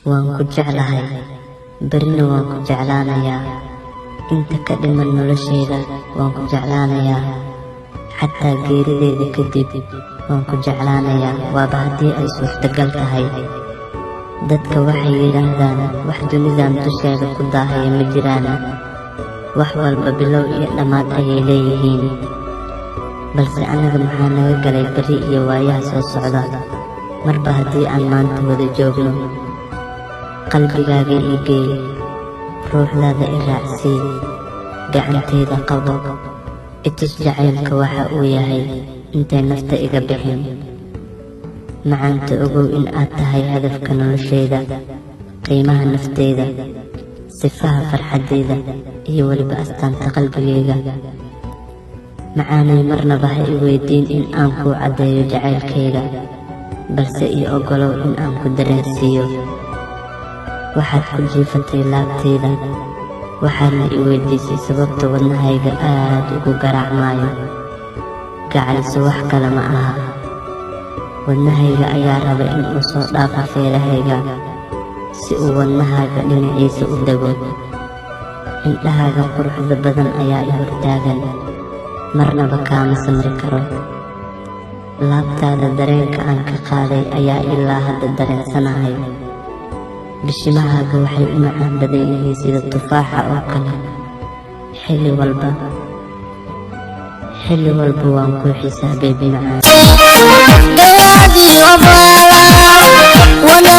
Waan ku jeclahay, berrina waan ku jeclaanayaa. Inta ka dhiman noloshayda waan ku jeclaanayaa. Xataa geerideyda kadib waan ku jeclaanayaa, waaba haddii ay suurtagal tahay. Dadka waxay yidhaahdaan wax dunidan dusheeda ku daahaya ma jiraan. Wax walba bilow iyo dhammaad ayay leeyihiin. Balse annaga maxaa naga galay berri iyo waayaha soo socda, marba haddii aan maanta wada joogno? Qalbigaaga ii geey, ruuxdaada i raacsii, gacantayda qabo, i tus jacaylka waxa uu yahay intay nafta iga bixin. Macaanta, ogow in aad tahay hadafka noloshayda, qiimaha nafteyda, sifaha farxaddayda iyo weliba astaanta qalbigayga. Macaanay, marnaba ha i weydiin in aan kuu caddeeyo jacaylkayga, balse ii oggolow in aan ku dareensiiyo. Waxaad ku jiifatay laabtayda, waxaadna i weydiisay sababta wadnahayga aad ugu garaacmaayo. Gacaliso, wax kale ma aha, wadnahayga ayaa raba in uu soo dhaafo feerahayga si uu wadnahaaga dhinaciisa u dego. Indhahaaga quruxda badan ayaa i hortaagan, marnaba kaama samri karo. Laabtaada dareenka aan ka qaaday ayaa ilaa hadda dareensanahay. Bishimahaaga waxay u macaan badan yihiin sida tufaaxa oo kale. Xilli walba, xilli walba waan kuu xiisaa, baby macaan. Gaadi obaala.